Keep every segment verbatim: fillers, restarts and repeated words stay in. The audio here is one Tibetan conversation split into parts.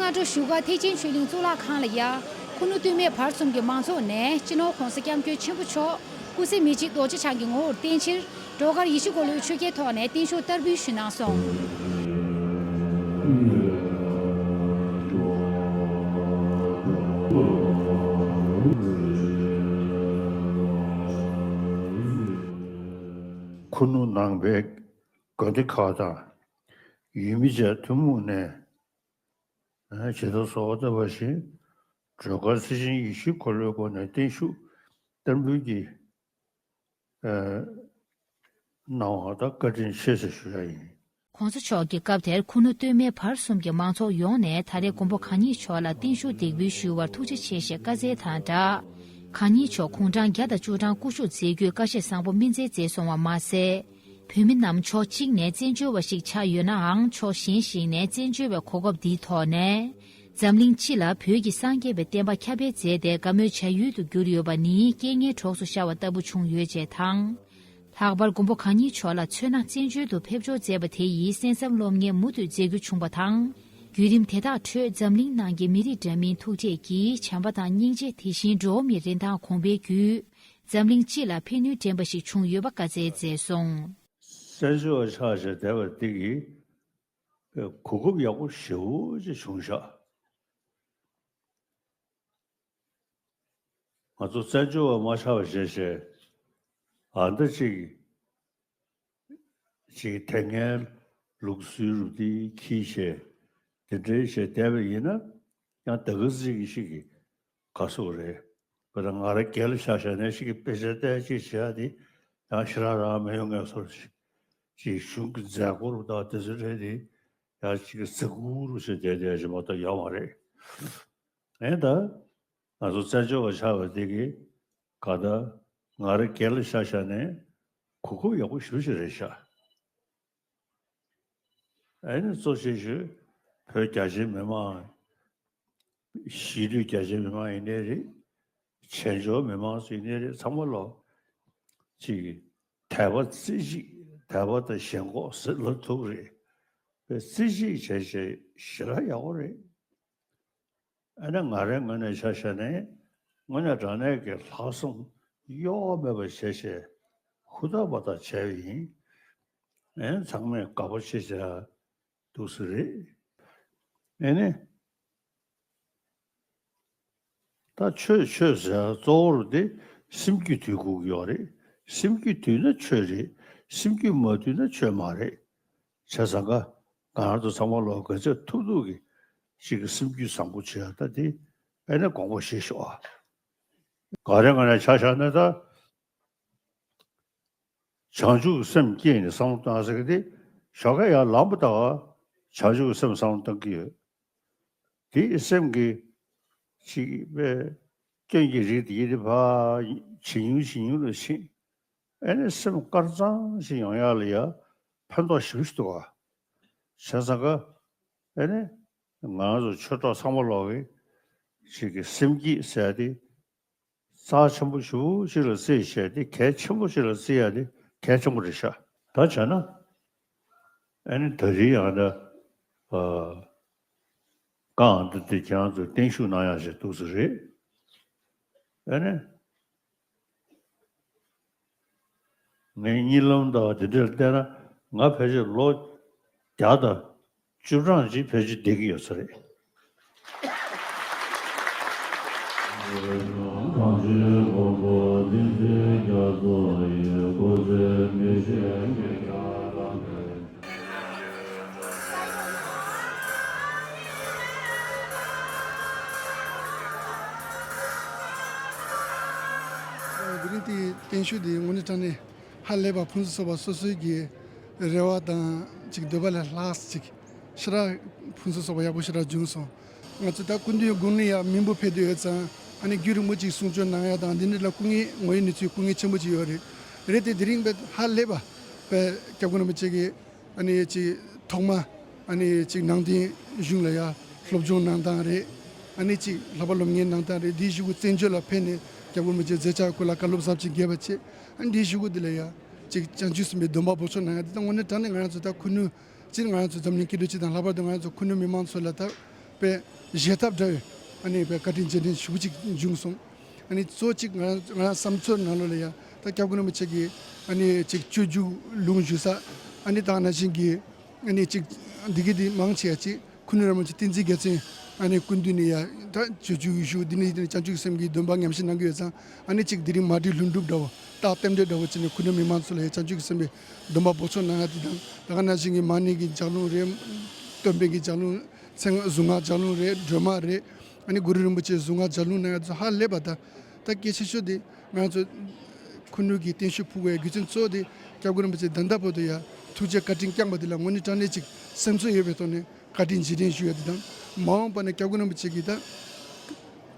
སྔ་དྲོ་བཞུགས་སྒར་ཐེག་ཆེན་ཆོས་གླིང་གཙུག་ལག་ཁང་ལ་ཡ། ཁུ་ནུ་སྟོད་སྨད་བར་གསུམ་གྱི་མང་ཚོགས་ནས་སྤྱི་ནོར་༸གོང་ས་༸སྐྱབས་མགོན་ཆེན་པོ་མཆོག་སྐུ་ཚེ་མི་གཅིག་རྡོ་རྗེ་འཆང་གི་ངོ་བོར་བརྟན་ཕྱིར་སྒྲོལ་དཀར་ཡིད་བཞིན་འཁོར་ལོའི་ཆོས་འཁོར་ཐོག་ནས་བརྟན་བཞུགས་བསྟར་འབུལ་ཞུས་གནང་སོང་། ཁུ་ནུ་ནང་པའི་དགོན་སྡེ་ཁག་དང་ཡུལ་མི་བཅས་ཐུན་མོང་ནས་ཇི་ལྟར་གསོལ་བ་བཏབ་པ་བཞིན་སྒྲོལ་དཀར་ཚེ་བཞིན་ཡིད་བཞིན་འཁོར་ལོའི་སྒོ་ནས་བརྟན་བཞུགས་བསྟར་འབུལ་གྱིས་གནང་བ་དང་བཀའ་དྲིན་ཆེ་ཟེར་ཞུ་ཡ་ཡིན། ༸གོང་ས་མཆོག་གིས་སྐབས་དེར་ཁུ་ནུ་སྟོད་སྨད་བར་གསུམ་གྱི་མང་ཚོགས་ཡོངས་ནས་ད་རེས་མགོན་པོ་གང་ཉིད་མཆོག་ལ་བརྟན་བཞུགས་འདེགས་འབུལ་ཞུ་བར་ཐུགས་རྗེ་ཆེ་ཞེས་བཀའ་སྩལ་དང་སྦྲགས། གང་ཉིད་མཆོག་དགུང་གྲངས་བརྒྱ་དང་བཅུ་གྲངས་སྐུ་བཞུགས་མཛད་རྒྱུའི་བཀའ་བཞེས་བཟང་པོ་སྨིན་སྩལ་མཛད་སོང་བ་མ་ཟད། བོད་མི་རྣམས་ཕྱོགས་གཅིག་ནས་བཙན་བྱོལ་བ་ཞིག་ཆགས་ཡོད་ནའང་ཕྱོགས་གཞན་ཞིག་ནས་བཙན་བྱོལ་བའི་གོ་སྐབས་འདིའི་ཐོག་ནས། འཛམ་གླིང་སྤྱི་ལ་བོད་ཀྱི་སངས་རྒྱས་པའི་བསྟན་པ་ཁྱབ་སྤེལ་མཛད་དེ་དགའ་མོས་བྱ་ཡུལ་དུ་གྱུར་ཡོད་པ་ནི་རྐྱེན་ངན་གྲོགས་སུ་ཤར་བ་ལྟ་བུ་བྱུང་ཡོད་ཅེས་དང་། ལྷག་པར་མགོན་པོ་གང་ཉིད་མཆོག་ལ་མཚོན་ན་བཙན་བྱོལ་དུ་ཕེབས་འབྱོར་མཛད་པ་དེ་ཡིས་གསན་བསམ་སློབ་གཉེར་མུ་མཐུད་མཛད་རྒྱུ་བྱུང་བ་དང་། བརྒྱུད་རིམ་དེ་དག་ཁྲོད་འཛམ་གླིང་ནང་གི་མི་རིགས་འདྲ་མིན་ཐུག་འཕྲད་ཀྱིས་བྱམས་པ་དང་སྙིང་རྗེ་དེ་བཞིན་འགྲོ་བ་མིའི་རིན་ཐང་གོང་འཕེལ་བརྒྱུད། འཛམ་གླིང་སྤྱི་ལ་ཕན་ནུས་ལྡན་པ་ཞིག་བྱུང་ཡོད་པ་བཀའ་སྩལ་མཛད་སོང་། བཙན་བྱོལ་བ་ཆགས་བྱས་བསྡད་པ་འདི་གིས་གོ་སྐབས་ཡག་པོ་ཞེ་པོ་ཅིག་བྱུང་ཤག་ང་ཚོ་བཙན་བྱོལ་བ་མ་ཆགས་པ་བྱས་བྱས་ཨ་འདྲ་ཅིག་ཅིག་དེ་སྔའི་ལུགས་སྲོལ་རུ་དེ་འཁྱེར་བྱས་དེ་འདྲའི་བྱས་བསྡད་པ་ཡིན་ན་ཡང་ད་ག་ཟིག་གི་ཞིག་གི་ག་སོག་རེད། བོད་ད་ང་རང་སྒེར་ལ་ཆ་བཞག་ནས་ཞིག་གི་དཔེ་ཆ་བལྟས་ཅིག་བྱས་ཏེ་ཡང་ཞེ་དྲག་རང་མི་ཡོང་ངེས་སོ་ཞིག་གཞུང་གི་མཛད་སྒོ་རུ་དང་དེ་ཚོ་རེད་དེ་ཡང་ཞིག་གི་ཟ་ཁུ་རུ་བྱས་བསྡད་བསྡད་ཞིག་མ་གཏོགས་ཡོད་མ་རེད། ཨེ་ད། ང་ཚོ་བཙན་བྱོལ་བ་ཆགས་པ་དེ་གིས་ག་ད་ང་རང་སྒེར་ལ་ཆ་བཞག་ནས་གོ་སྐབས་ཡག་པོ་ཞེ་པོ་ཞིག་རེད་ཤག་ཨ་ནི་གཙོ་ཆེ་ཤོས་བོད་རྒྱ་ཆེའི་མི་མང་། གཞིས་ལུས་རྒྱ་ཆེའི་མི་མང་ཡིན་ནའི་རེད། བྱེས་འབྱོར་མི་མང་ཚོ་ཡིན་ནའི་རེད། ཚང་མ་ལོ་ཅིག་དད་པ་རྩེ་གཅིག་དད་པ་དང་ཞེན་ཁོག་ཟེར་ལབ་ཐུབ་རེད། དཔེ་རྩེ་གཅིག་བྱས་བྱས་ཞེ་དྲག་ཡག་པོ་རེད། ཨ་ནི་ང་རའི་ངོས་ནས་ཆ་བཞག་ནས་དངོས་གནས་དྲང་གནས་ཀྱི་ལྷག་བསམ་གཡོ་བ་མེད་པ་བྱས་བྱས་ཧུར་ཐག་པ་ཐག་བྱས་པ་ཡིན། ཨེ་ཚང་མས་དགའ་པོ་བྱེད་བྱ་འདུག་སེ་རེད། ཨེ་ནི། ད་ཆོས་ཆོས་ཟེར་གཙོ་བོར་དེ་སེམས་རྒྱུད་དུལ་དགོས་ཀྱི་ཡོད་རེད། སེམས་རྒྱུད་དུལ་ན་ཆོས་རེད། སེམས་རྒྱུད་མ་དུལ་ན་ཆོས་མ་རེད། བྱས་ཙང་ཀ་ང་རང་ཚོ་ཚང་མ་ལོ་ག་ཚོད་ཐུབ་ཐུབ་ཀྱི་ཅིག་གི་སེམས་རྒྱུད་བཟང་པོ་བྱེད་ཡ་ད་དེ་ཨེ་ནི་དགོངས་པ་བཞེས་ཤོག་ཨ། ག་རེ་ང་རང་ཆ་བཞག་ན་ད། བྱང་ཆུབ་སེམས་བསྐྱེད་ནས་བསམ་བློ་བཏང་ཟེར་གི་དེ་ཞོགས་ཀས་ཡར་ལངས་པ་དང་བྱང་ཆུབ་སེམས་བསམ་བློ་བཏང་གི་ཡོད། དེ་སེམས་ཀྱི་ཅིག་པའི་སྐྱོན་གྱི་རིགས་དེ་ཡིན་དེ་ཕར་ཇེ་ཉུང་ཇེ་ཉུང་ལ་ཕྱིན། ཨེ་ནི་སེམས་དཀར་གཙང་ཞིག་ཡོང་ཡག་ལ་ཡ་ཕན་ཐོགས་ཞེ་པོ་ཞིག་འདུག་ག་བྱས་ཙང་ཀ་ཨེ་ནི་ང་ཚོ་ཆོས་གྲོགས་ཚང་མ་ལོག་གི་ཅིག་གི་སེམས་བསྐྱེད་ཟེར་ཏེ། རྩ་ཆེན་པོ་ཞེ་པོ་ཅིག་ལ་བརྩི་བྱས་ཏེ་གལ་ཆེན་པོ་ཅིག་ལ་བརྩི་ཡ་དེ་གལ་ཆེན་པོ་རེད་ཤག་ད་བྱས་ན། ཨ་ནི་ད་རེས་ཡང་ན། ཨ། རྐང་འདི་དེ་ཁྱེད་རང་ཚོས་བརྟན་བཞུགས་གནང་ཡག་ཞིག་འདུག་ས་རེད། ཨ་ནི། ངའི་གཉིད་ལམ་དང་དེ་འདྲར་བལྟས་ན་ང་ཕལ་ཆེར་ལོ་བརྒྱ་དང་བཅུ་གྲངས་ཅིག་ཕལ་ཆེར་བསྡད་ཀྱི་ཡོད་ས་རེད། དེ་རིང་དེའི་བརྟན་བཞུགས་དེ་དངོས་གནས་དྲང་གནས་ཧ་ལས་པ། ཕུན་སུམ་ཚོགས་པ་སོ་སོའི་གི་རེ་བ་དང་ཅིག་འདོད་པ་ལས་ལྷག་ཅིག་ཞེ་དྲག་ཕུན་སུམ་ཚོགས་པ་ཡག་པོ་ཞེ་དྲག་བྱུང་སོང་། ང་ཚོ་ད་སྐུ་མདུན་དགུང་ལ་ཡ་མི་འབོར་ཕེབས་བསྡད་ཡོད་ཙང་ཨ་ནི་རྒྱུན་རིང་པོ་ཅིག་གསུང་ཆོས་གནང་ཡ་དང་འདི་འདྲ་ལ་སྐུ་ངལ་ངོ་ཡི་ནུས་ཚོད་སྐུ་ངལ་ཆེན་པོ་ཅིག་ཡོད་རེད། རེད་དེ་དེ་རིང་པའི་ཧ་ལས་པ་པའི་སྐྱབས་མགོན་རིན་པོ་ཆེ་གི་ཨ་ནི་ཅིག་ཐོག་མ་ཨ་ནི་ཅིག་ནང་བསྟན་གཞུང་ལ་ཡ་སློབ་སྦྱོང་གནང་སྟངས་རེད། ཨ་ནི་ཅིག་བསླབ་པ་སློབ་གཉེར་གནང་སྟངས་རེད། དེའི་གཞུག་གུ་བཙན་བྱོལ་ལ་ཕེབས་ནས་སྐྱབས་མགོན་རིན་པོ་ཆེ་མཛད་འཆར་སྐོར་ལ་བཀའ་སློབ་ཟབ་ཅིང་རྒྱས་པ་བྱས། ཨ་ནི་དེའི་གཞུག་གུ་འདི་ལ་ཡ་ཅིག་བྱང་ཆུབ་སེམས་དཔའི་སྡོམ་པ་འབོགས་ཆོག་གནང་ཡ་འདི་ད་དངོས་གནས་དྲང་གནས་ང་རང་ཚོ་ད་ཁུ་ནུ་སྤྱིར་ང་རང་ཚོ་འཛམ་གླིང་སྐྱིད་སྡུག་སྤྱི་དང་ལྷག་པར་དུ་ང་རང་ཚོ་ཁུ་ནུ་མི་མང་ཚོ་ལ་ད་དཔེ་ བཞེས་ཐབས་འདྲ་བའི་ཨ་ནི་བཀའ་དྲིན་རྗེས་དྲན་ཞུ་གཅིག་བྱུང་སོང་། ཨ་ནི་གཙོ་གཅིག་ང་རང་ང་རང་བསམ་ཚུལ་ནང་ལོགས་ལ་ཡ་ད་སྐྱབས་མགོན་རིན་པོ་ཆེ་གི་ཨ་ནི་ཅིག་སྤྱོད་འཇུག་ལུང་ཞུ་ས་ཨ་ནི་ད་ནང་བཞིན་གྱི་ཨ་ནི་ཅིག་འདི་གི་འདི་མང་ཆེ་བ་ཅིག་ཁུ་ནུ་རིན་པོ་ཆེ་བསྟན་འཛིན་རྒྱལ་མཚན་ཨ་ནི་སྐུ་མདུན་ནས་ཡ་ད་སྤྱོད་འཇུག་ཞུ་འདི་ནི་བྱང་ཆུབ་ཀྱི་སེམས་ཀྱི་སྡོམ་པ་ཉམས་བཞེས་གནང་གི་ཡོད་ཙང་ཨ་ནི་ཅིག་དེ་རིང་མ་བསྒྲིགས་ལྷུན་གྲུབ་འདྲ་བོ་རྟགས་རྟེན་འབྲེལ་འདྲ་བོ་བྱས་ནས་ཁུ་ནུ་མི་མང་ཚོ་ལ་ཡ་བྱང་ཆུབ་ཀྱི་སེམས་པའི་སྡོམ་པ་འབོགས་ཆོག་གནང་ཡ་དེ་དང་ད་ག་ནང་བཞིན་གྱི་མ་ཎི་གི་ལྗགས་ལུང་རེད། སྟོན་པའི་གི་ལྗགས་ལུང་། ཚེ་སྔ་གཟུངས་སྔགས་ལྗགས་ལུང་རེད། སྒྲོལ་མ་རེད། ཨ་ནི་གུ་རུ་རིན་པོ་ཆེའི་གཟུངས་སྔགས་ལྗགས་ལུང་ནང་ཡ་ཚོ་ཧ་ལས་པ་དང་། ད་སྐད་ཆ་ཤོད་དེ་ང་ཚོ་ཁུ་ནུ་གི་བརྟན་བཞུགས་ཕུལ་དགོས་ཡ་རྒྱུ་མཚན་གཙོ་བོ་དེ་སྐྱབས་མགོན་རིན་པོ་ཆེ་ད་ལྟ་བར་དུ་ཡ་ཐུགས་རྗེ་བཀའ་དྲིན་བསྐྱངས་པ་དེ་ལ་དངོས་གནས་དྲང་གནས་ཅིག་སེམས་ཚོར་ཡོད་པའི་ཐོག་ནས་བཀའ་དྲིན་རྗེས་དྲན་ཞུ་ཡ་དེ་དང་། མ་འོངས་པ་ན་སྐྱབས་མགོན་རིན་པོ་ཆེ་གིས་ད་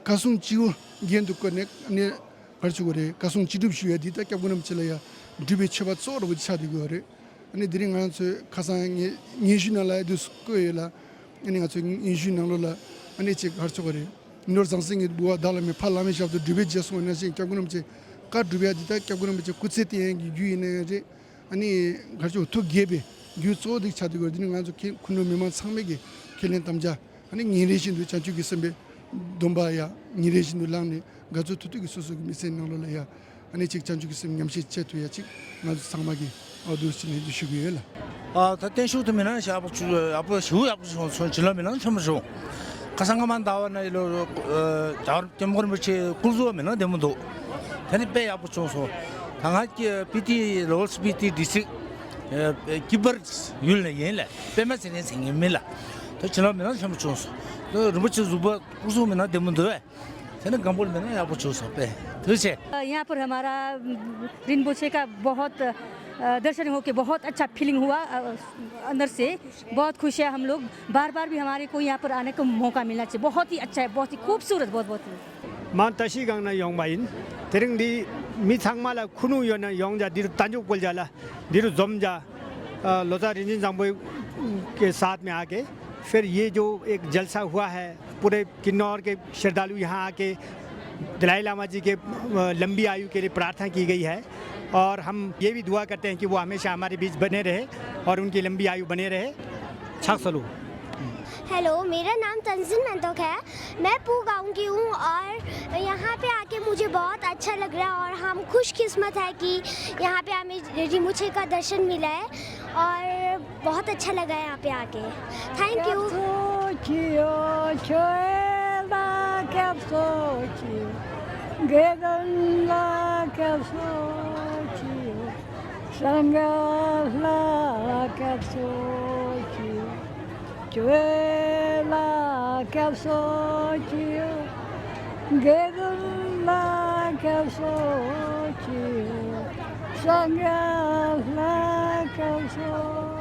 བཀའ་གསུང་སྤྱི་བོ་རྒྱན་དུ་བཀོད་ནས་ཨ་ནི་ག་རེ་ཞུ་དགོས་རེད། བཀའ་གསུང་སྤྱི་སྒྲུབ་ཞུ་ཡ་འདི་ད་སྐྱབས་མགོན་རིན་པོ་ཆེ་ལ་ཡ་སྒྲུབ་པའི་མཆོད་པ་གཙོ་བོ་འདྲ་པོ་ཅིག་ཆགས་བསྡད་ཀྱི་ཡོད་རེད། ཨ་ནི་དེ་རིང་ང་ཚོའི་ཁ་སང་ངས་སྙན་ཞུ་ནང་ལ་ཡ་འདུག་བཀོད་ཡོད་ལ། ཨ་ནི་ང་ཚོའི་སྙན་ཞུ་ནང་ལོགས་ལ་ཨ་ནི་ཅིག་ག་རེ་ཞུ་དགོས་རེད། ནོར་ཟང་ཟིང་གི་འབུལ་བ་བདག་བླ་མའི་ཕ་བླ་མའི་ཞབས་ཏོག་སྒྲུབ་པའི་རྗེས་སོང་བ་ནང་བཞིན་སྐྱབས་མགོན་རིན་པོ་ཆེ་བཀའ་སྒྲུབ་ཡ་འདི་ད་སྐྱབས་མགོན་རིན་པོ་ཆེ་སྐུ་ཚེ་བརྟན་ཡ་གི་རྒྱུ་ཡིན་ན་ཡང་རེད། ཨ་ནི་ག་རེ་ཞུ་ཐུགས་དགྱེས་པའི་རྒྱུ་གཙོ་བོ་འདི་ཆགས་བསྡད་ཀྱི་ཡོད་རེད། འདི་ནི་ང་ཚོ་ཁྱེད་ཁུ་ནུ་མི་མང་ཚང་མས་ཀྱི་ཁས་ལེན་དམ་བཅའ། ཨ་ནི་ཉིན་རེ་བཞིན་དུ་བྱང་ཆུབ་ཀྱི་སེམས་དཔའི་སྡོམ་པ་ཡང་ཉིན་རེ་བཞིན་དུ་བླངས་ནས་དགའ་ཚོར་ཐུབ་ཐུབ་ཀྱིས་སོ་སོ་གི་མི་ཚེའི་ནང་ལོགས་ལ་ཡང་ཨ་ནི་ཅིག་བྱང་ཆུབ་ཀྱི་སེམས་ཉམས་བཞེས་བྱེད་ཐུབ་ཡ་ཅིག་ང་ཚོ་ཚང་མ་གིས་འོ་འདུག་ཟེར་ནས་འདི་ཞུ་གི་ཡོད་ལ། ཨ་ད་བརྟན་བཞུགས་དུ་མི་ནང་ཞག་པོ་ཆུ་ཡག་པོ་ཞུ་ཡག་པོ་སོང་སོང་བྱིན་རླབས་མི་ནང་ཆེན་པོ་བྱུང་། ཁ་སང་ང་མ་འདའ་བ་ན་ཡི་ལོ་རྒྱ་བར་སྐྱབས་མགོན་རིན་པོ་ཆེ་སྐུ་གཟུགས་མི་ནང་བདེ་མོ་འདུག་དེ་ནི་དཔེ་ཡག་པོ་བྱུང་སོང་། ད་ང་སྤི་ཏི་ལོ་སྤི་ཏི་ཌི་སི་ཀི་པར་ཡུལ་ནས་ཡིན་ལ་པད་མ་ཚེ་རིང་ཟེར་མཁན་མིན་ལ། ད་བྱིན་རླབས་མི་ནང་ཆེན་པོ་བྱུང་སོང་། ད་རིན་པོ་ཆེ་གཟུགས་པོ་སྐུ་གཟུགས་མི་ནང་བདེ་མོ་འདུག་བས། དེ་ནི་སྒམ་པོ་མི་ནང་ཡག་པོ་བྱུང་སོང་པས། ཐུགས་རྗེ་ཆེ། अ, यहाँ पर हमारा, अम, रिनपोछे का बहुत, अ, दर्शन होके बहुत अच्छा फीलिंग हुआ, अ, अंदर से बहुत खुश है हम लोग। बार बार भी हमारे को यहाँ पर आने का मौका मिलना चाहिए। बहुत ही अच्छा है, बहुत ही खूबसूरत, बहुत बहुत ही। མ་ཏ་ཤི་གང་ན་ཡོང་བ་ཡིན། དེ་རིང་འདི་མི་ཚང་མ་ལ་ཁུ་ནུ་ཡོད་ན་ཡོང་ཇ། འདིར་རྟ་མཆོག་བཀོལ་ཇ་ལ། འདིར་འཛོམས་ཇ། अ, लोसार रिंझिन सांगबो के साथ में आके, फिर ये जो एक जलसा हुआ है, पूरे किन्नौर के श्रद्धालु यहाँ आके दलाई लामा जी के, अ, लंबी आयु के लिए प्रार्थना की गई है और हम ये भी दुआ करते हैं कि वो हमेशा हमारे बीच बने रहे और उनकी लंबी आयु बने रहे। छाक सलू। हेलो, मेरा नाम तंजिन नंदोक है। मैं पू गाँव की हूँ और यहाँ पे आके मुझे बहुत अच्छा लग रहा है और हम खुशकिस्मत है कि यहाँ पे हमें रिमुछे का दर्शन मिला है और बहुत अच्छा लगा है यहाँ पे आके। Thank you. སྐྱབས་སུ་མཆིའོ། ཆོས་ལ་སྐྱབས་སུ་མཆིའོ། དགེ་འདུན་ལ་སྐྱབས་སུ་མཆིའོ། སངས་རྒྱས་ལ་སྐྱབས་སུ་མཆིའོ། ཆོས་ལ་སྐྱབས་སུ་མཆིའོ། དགེ་འདུན་ལ་སྐྱབས་སུ་མཆིའོ། སངས་རྒྱས་ལ་སྐྱབས་སུ།